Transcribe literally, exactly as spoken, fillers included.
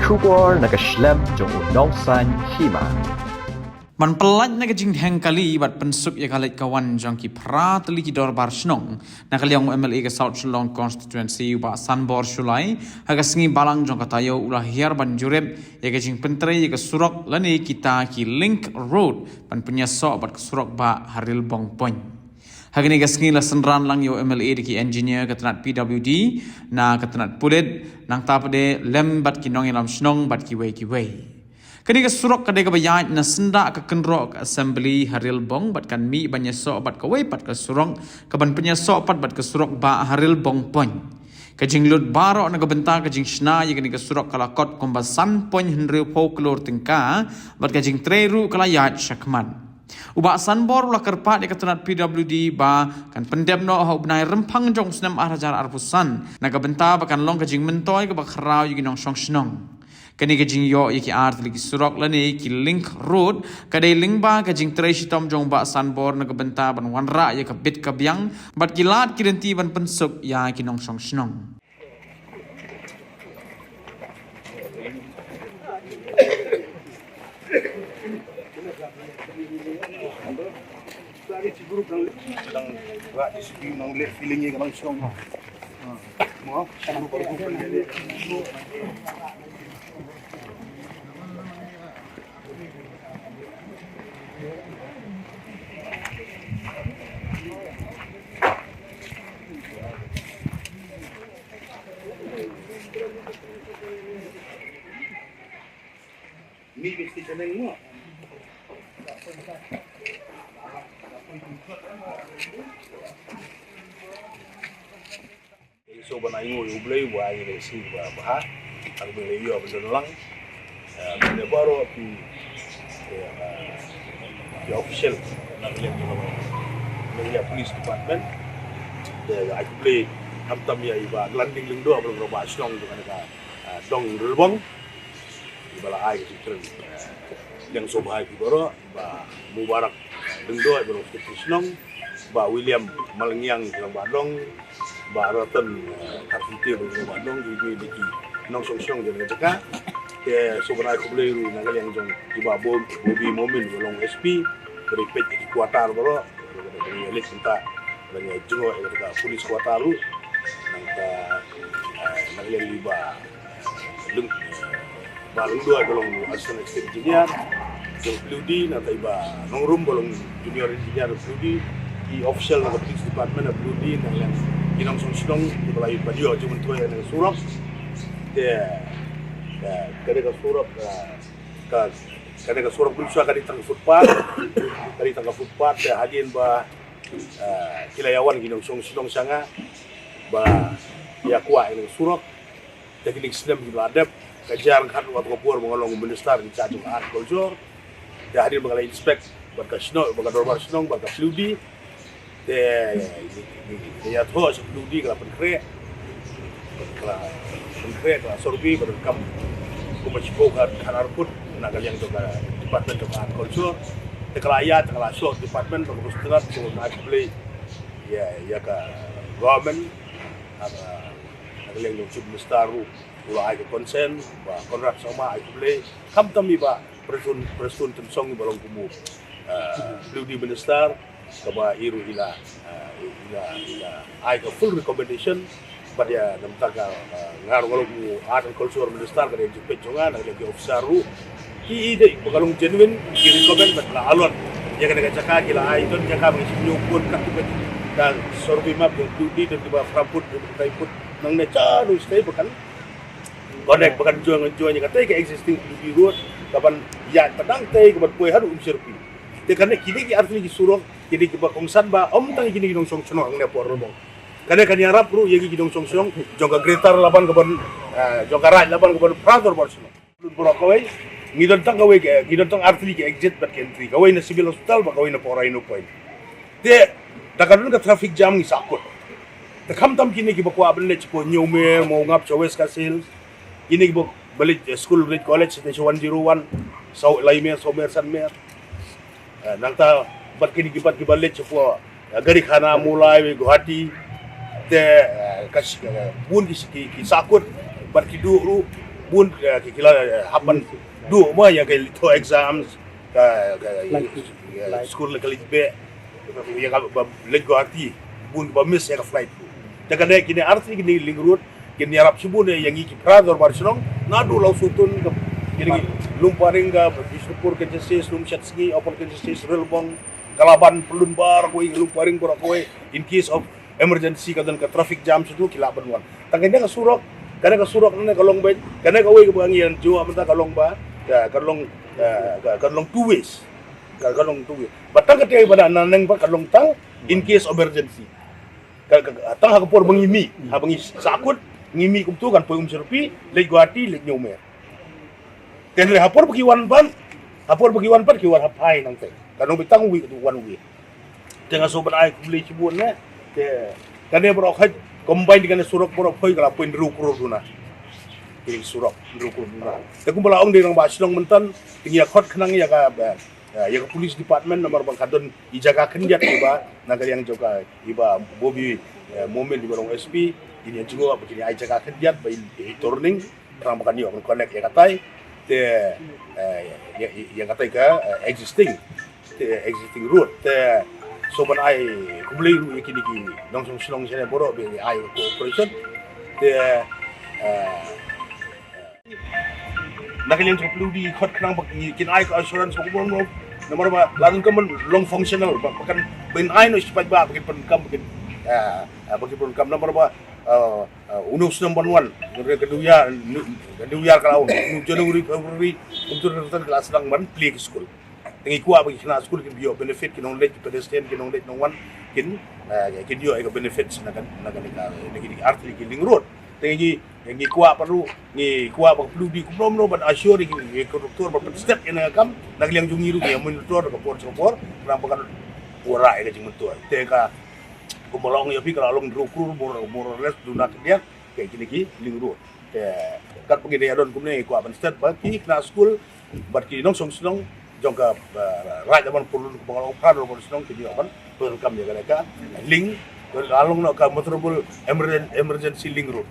Khubor na ka shlem jong u nongsan hima. Man pyllait na ka jingheng kali bad pynsuk ïa ka leit ka wan jong ki phra tylli ki dorbar shnong. Na ka liang u M L A ka South Shillong Constituency u Bah Sanbor Shullai, ha ka sngi Balang jong ka taïew u la hiar ban jurip ïa ka jingpyntrei ïa ka surok lane kita ki link road ban pynïasoh bad ka surok bah ha Rilbong Point. Ha kane ka sngi la synran lang ïa u M L A da ki engineer ka tnat P W D, na ka tnat pulit, nangta pat de lem bad ki nongïalam shnong bad kiwei kiwei. Kane ka surok ka dei kaba ïaid na syndah ka kynroh ka assembly ha Rilbong bad kan mih ban ïasoh bad kawei pat ka surok, ka ban pynïasoh pat bad ka surok bah ha Rilbong Point. Ka jinglut baroh na ka bynta ka jingshna ïa kane ka surok ka la kot kumba san point hynriewphew klur tyngka, bad ka jingtrei ruh ka la ïaid shakhmat. U Bah Sanbor u la kyrpad ïa ka tnat P W D ba kan pyndep noh ha u bnai Rymphang jong u snem ar hajar arphew san, na ka bynta ba kan long ka jingmyntoi kaba khraw ïa ki nongshong shnong. Kane ka jingïoh ïa ki ar tylli ki surok lane ki link road ka dei lyngba ka jingtrei shitom jong u Bah Sanbor na ka bynta ban wanrah ïa ka bit ka biang bad ki lad ki lynti ban pynsuk ïa ki nongshong shnong. So ban ai nguh ïa U Blei ba ai ïa ka sngi ba bha. Ar byn lei ïa ba don lang. Byn lei baroh ki, ki official na ka liang jong ka police department. Te ai khublei khamtam ïa i Bah Glanding Lyngdoh ba long ba shnong jong ka dong Rilbong. Ba la ai ka jingkren. Liang sngewbha ïa phi baroh, Bah Mubarak Lyngdoh ba long secretary shnong, Bah William Malngiang ba long ba dong, Bah Ratan Kharphitir ba long ba dong, ki ki ki nongshong shnong jong ka jaka. Te sngewbha ai khublei ruh na ka liang jong i Bah Bobby Momin ba long S P, ba dei peit ki quarter baroh, ba dei leit mynta ba dei jngoh ïa ka police quarter ruh. Nangta na ka liang i Bah Lyng, Bah Lyngdoh ba long Assistant Executive Engineer jong P W D, nangta i Bah Nongrum ba long Junior Engineer P W D, i official na ka Police Department P W D, nang leng ki nongshong shnong kiba la ïoh ban ïoh jingmyntoi na ka surok. Te ka dei ka surok ka ka dei ka surok, bun shuwa ka dei tang ka footpath, ka dei tang ka footpath. Te hadien ba ki la ïa wan ki nongshong shnong sha nga ba ïa kwah ïa ka surok. Te kine ki snem kiba la dep, ka jia ryngkat wat ka por ba nga long minister in charge of art culture. Te hadien ba nga la inspect bad ka shnong, bad ka dorbar shnong, bad ka P W D. Te ka ïathoh sha P W D ka la pynkhreh, ka la pynkhreh, ka la survey, ka la kam kumba shiphew ka khatar phut na ka liang jong ka department jong ka art culture. Te ka la ïaid, te ka la shoh department, ka la khuslai, ka la khublei ïa, ïa ka government. Na ka liang jong Chief Minister ruh u la ai ka consent, Bah Conrad Sangma, ai khublei. Khamtam i Bah Prestone, Prestone Tynsong ba long kum u P W D minister, kaba i ruh i la, i la, i la ai ka full recommendation. Bad ïa namar ka nga ruh nga long kum u art and culture minister, ka dei jingpeit jong nga na ka liang ki officer ruh. Ki i dei ba ka long genuine, ki recommend bad la allot ïa kane ka jaka, ki la ai don jaka ba ki shim ïa u pun, ka survey map jong P W D don kiba phra phut, kiba phra phut. Nangne cha ruh stei ba kan connect, ba kan join, join ïa katei ka existing P W D road, ka ban ïaid pat dang tei, ka ban poi haduh Umshyrpi. Te kane kine ki artylli ki surok, kine kiba kongsan ba ym tang kine ki nongshong shnong hangne hapoh Rilbong. Kane kan ïarap ruh ïa ki nongshong shnong jong ka Greater Laban ka ban, jong ka Raid Laban ka ban phra dorbar shnong. Lut baroh kawei, ngi don tang kawei, ngi don tang artylli ki exit bad ki entry, kawei na Civil Hospital bad kawei na Pora Ino Point. Te da ka don ka traffic jam ngi sahkut. Te khamtam kine kiba kwah ban leit shapoh Ñiewmer, Mawngap, sha West Khasi Hills, kine kiba leit skul, leit college, te sha one zero one, saw lai mer, saw mer, san mer. Nangta bad kine kiba, kiba leit shapoh Garikhana, Mawlai, Guwahati, te ka bun ki, ki sahkut bad ki duh ruh. Bun, eh, ki, ki la, eh, hap ban duh mo ïa ka litho exams, ka, ka, eh, school ka leit beh, ïa ka ba leit Guwahati, bun ba miss ïa ka flight. Te ka dei kine artylli kine link road kin ïarap shibun ïa ngi ki para dorbar shnong, naduh Lawsutun ka, kine ki Lumparing ka, Bishnupur ka Jasis, Lumshatsngi, Upper ka Jasis, Rilbong, Kalaban, Pyllun baroh kawei, Lumparing baroh kawei, in case of emergency ka don ka traffic jam shuh ki lah ban wan. Tang kane ka surok, kane ka surok ne ka long beit, kane kawei kaba ngi ïa jngoh mynta ka long ba, ka, ka long, ka, ka, ka long two ways. Ka, ka long two ways. Ba tang kata ba na nang ba ka long tang in case of emergency. Ka, ka, ka, tang ha ka por ba ngi mih, ha ba ngi sahkut, ngi mih kumtu kan poi Umshyrpi, leit Guwahati, leit Ñiewmer. Te hynrei ha por ba ki wan pat, ha por ba ki wan pat ki wan ha phai nangta. Ka long beit tang wi, one way. Te nga shu ban ai khublei shibun ne. Te kane baroh khoit combine kane surok baroh khoit ka la poi hynriew klur duna. Ki surok hynriew klur duna. Te kumba la ong dei rangbah shnong mynta, te ngi ïa khot khnang ïa ka, eh, ïa ka police department namar ba ka don i jaka khyndiat iba na ka liang jong ka iba Bobby, eh, Momin iba long S P, kin ïa jngoh ba kin ïa ai jaka khyndiat ba i, i turning. Tang ba kan ïoh ban connect ïa katai te, eh, ïa, ïa, ïa katai ka, eh, existing, te existing road te. Shu ban ai khublei ruh ïa kine ki nongshong shnong shane baroh ba ai cooperation te, eh, na ka liang jong ka P W D khot khnang ba kin ai ka assurance ba kumno namar ba la dang ka man long functional ba, ba kan ban ai noh shi paidbah ba kin pyndonkam ba kin, eh, eh, ba kin pyndonkam namar ba, eh, Uh, u nongshong ban wan, ka New Year, ka New Year ka la wan, u January, February, kumtu ka la sdang ban plie ki skul. Te ngi kwah ba ki khynnah skul kin ïoh benefit, ki nongleit, ki pedestrian, ki nongleit nongwan, kin, uh, kin ïoh ka benefit na ka, na ka, na ka, na ki artylli ki link road. Te ngi, ngi kwah pat ruh, ngi kwah ba ka P W D kumno kumno ban assure ki, ki contractor ban pynstet ïa ka kam, na ka liang jong ngi ruh ngi monitor ka por sha ka por, khnang ba kan wanrah ïa ka jingmyntoi. Te ka, kumba la ong ïa phi ka la long hynriew klur more, more or less duna khyndiat. Te kine ki link road. Te katba ngi dei ïa don kumne ngi kwah ban stet ba ki khynnah skul bad ki nongshong shnong jong ka, eh, Raid Ammanpur Lun kaba ka long para nongshong shnong kin ïoh ban pyndonkam ïa kane ka link, la long noh ka motorable emergen-, emergency link road.